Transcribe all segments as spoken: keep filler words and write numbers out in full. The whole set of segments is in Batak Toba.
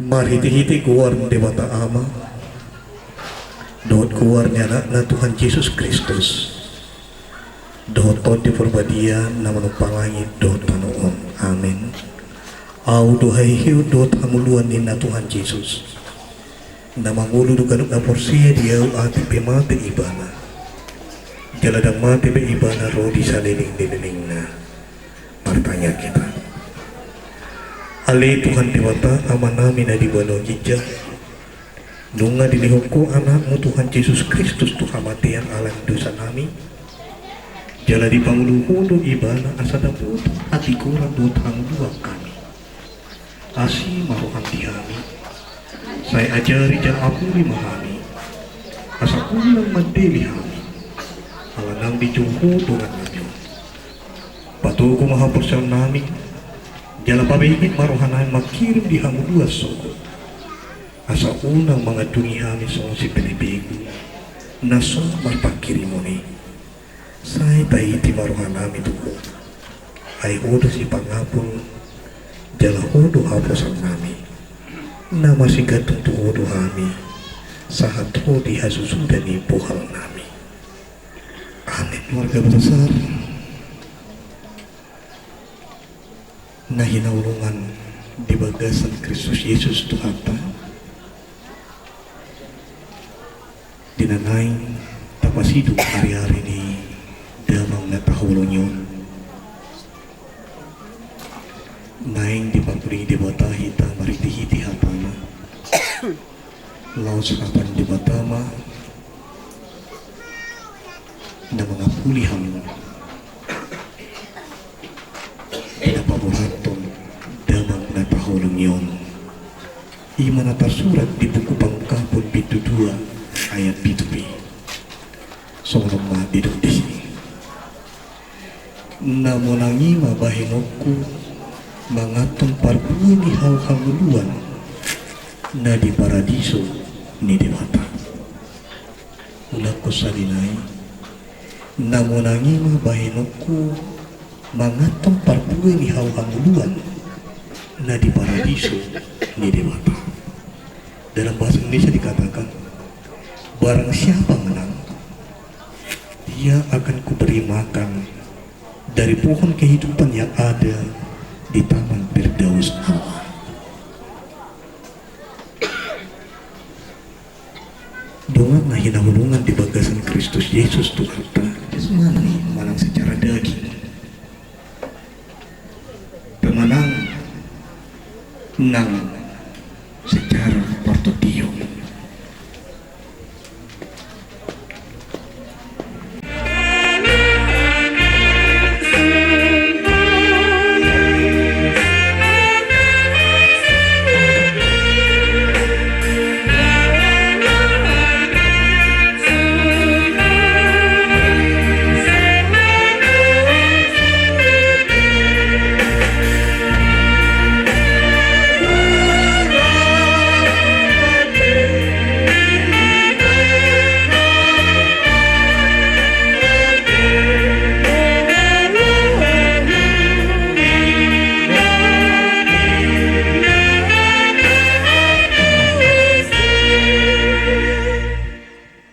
Marhitehite goar ni Debata Ama dohot goar ni Anakna Tuhan Jesus Kristus dohot Tondi Porbadia na manumpang langit dohot tano on. Amen. Ahu do haheheon dohot hangoluan ninna Tuhan Jesus, na mangolu do ganup na porsea di Ahu atik pe mate ibana, jala ndang mate be ibana ro di saleleng ni lelengna. Martangiang hita. Ale Tuhan Debata, Amanami na di banua ginjang, nunga dilehon Ho Anakmu Tuhan Jesus Kristus tu hamatean ala ni dosanami, jala dipangolu Ho do ibana asa dapotan hatigoran dohot hangoluan hami. Asi ma roham di hami, sai ajari jala apuli ma hami, asa unang mandele hami, ala naung dijou Ho dongannami on. Patogu ma haporseaonnami, jala pabege ma rohanami mangkirim di hangoluan sogot, asa unang mangandungi hami songon sipelebegu na so marpangkirimon i. Sai taiti ma rohanami tu Ho, ai Ho do sipangapul, jala Ho do haposanami. Na marsigantung tu Ho do hami, sahat ro di hasusuda ni bohalnami. Amin. Keluarga besar na hinaholongan di bagasan Kristus Jesus Tuhanta, di na naeng tapasidung ari-ari ni damang na taholongi on, naeng dipamulihi Debata hita marhitehite hatana. Laos hata ni Debata ma na mangapuli hamu di na paboahathon damang na taholongi on. I ma na tarsurat di buku Pangungkapon bindu dua ayat pitu be. Songon on ma didok disi. Na monang i ma bahenonku manganhon parbue ni hau hangoluan na di paradiso ni Debata. Ulangkon sahali nai. Na monang i ma bahenonku manganhon parbue ni hau hangoluan na di paradiso ni Debata. Dalam bahasa Indonesia dikatakan, barang siapa menang, dia akan kuberi makan dari pohon kehidupan yang ada di Taman Firdaus Allah. Dongan na hinaholongan di bagasan Kristus Jesus Tuhanta, jasmani manang secara daging, pe manang nang secara partondion.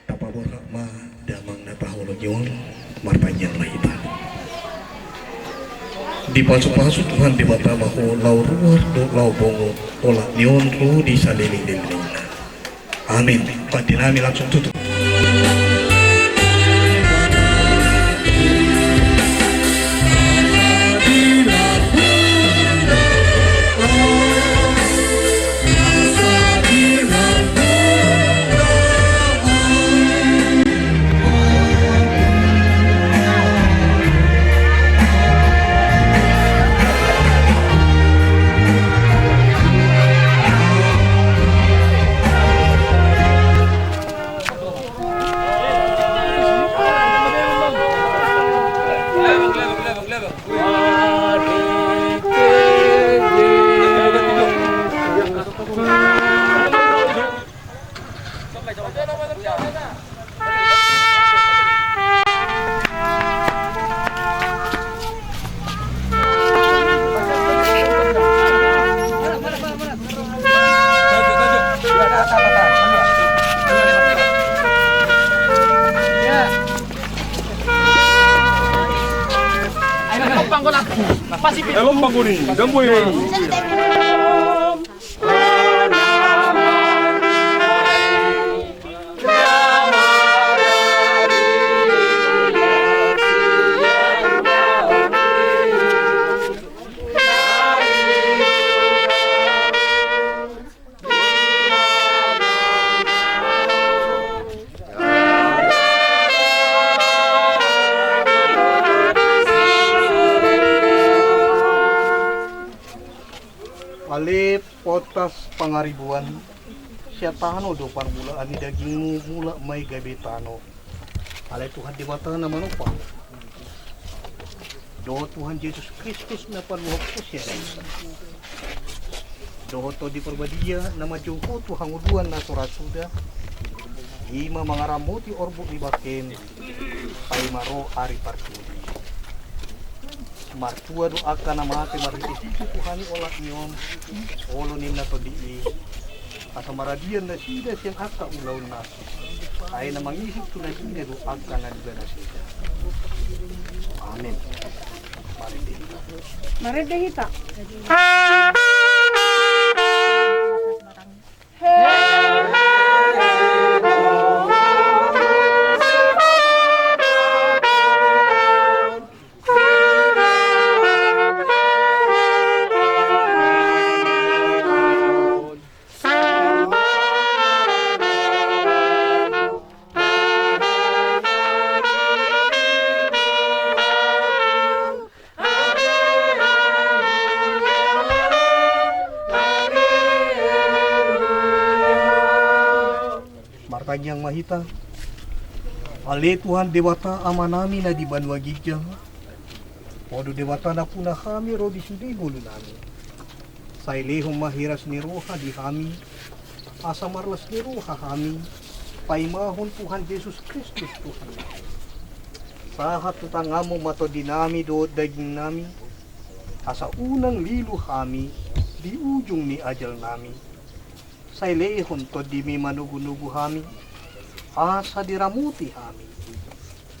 Tapaborhat ma damang na taholongi on, martangiang ma hita. Dipasupasu Tuhan Debata ma ho laho ruar dohot laho bongot, olat ni on ro di saleleng ni lelengna. Amin. Pandenami langsung tutup. Eh, lompang kuni, gambo i. Ale Potas Pangaribuan, sian tano do parmulaan ni dagingmu, mulak ma i gabe tano. Ale Tuhan Debata na manopa dohot Tuhan Jesus Kristus na paluahon ho sian dosa, dohot Tondi Parbadia na manjou ho tu hangoluan na so ra suda, i ma mangaramoti orbuk ni bangkem, paima ro ari parpudi. Martua do angka na mate marhite situ tu hami olat ni on, olo ninna Tondi i, asa maradian nasida sian angka ulaonna. Ai na mangisik tu nasida do angka na niba nasida. Amen. Marende hita. Marende hita. Martangiang ma hita. Ale Tuhan Debata Amanami na di banua ginjang, Ho do Debata nampuna hami ro di sude ngolunami. Sai lehon ma hiras ni roha di hami, asa marlas ni roha hami paimahon Tuhan Jesus Kristus Tuhannami. Sahat tu tanganmu ma tondinami dohot dagingnami, asa unang lilu hami di ujung ni ajalnami. Sai lehon tondimi manogunogu hami, asa diramoti hami.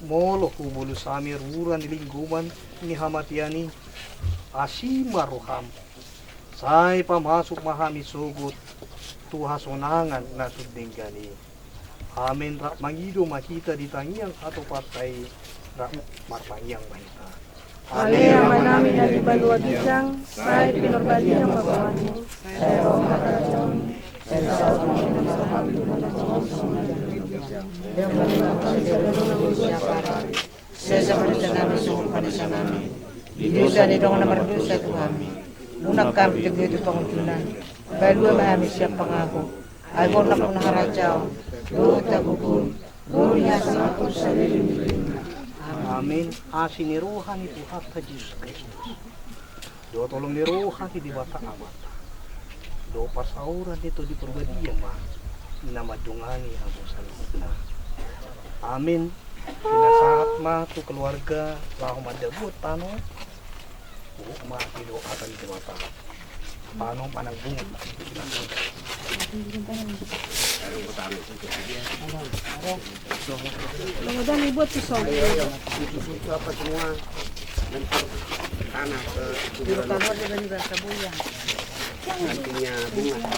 Molo hubolus hami rura ni linggoman ni hamatean i, asi ma roham. Sai pamasuk ma hami sogot tu hasonangan na sun denggan i. Amen. Rap mangido ma hita di tangiang hatopanta i, rap martangiang ma hita. Ale Amanami na di banua ginjang, sai pinarbadia ma goarmu. Sai ro ma harajaonmu. Sai saut ma hami na sahat tu banua ginjang. Sesa ma dosanami songon panesanami di dosa ni dongan na mardosa tu hami. Unang hami togihon tu pangunjunan. Palua ma hami sian pangago. Ai Ho do nampuna harajaon dohot hagogoon, ro ni hasangapon saleleng ni lelengna. Amen. Asi ni roha ni Tuhanta Jesus Kristus, dohot holong ni roha ni Debata Amanta, dohot parsaoran ni Tondi Parbadia ma na mandongani hamu saluhutna. Amen. Pinasahat ma tu keluarga laho mandabuhon tano. Buhuk ma i do asa di Debata. Tano manang buhuk. Kemudian dibuat tu song. Apa semua bentuk tanah ke nantinya bunga.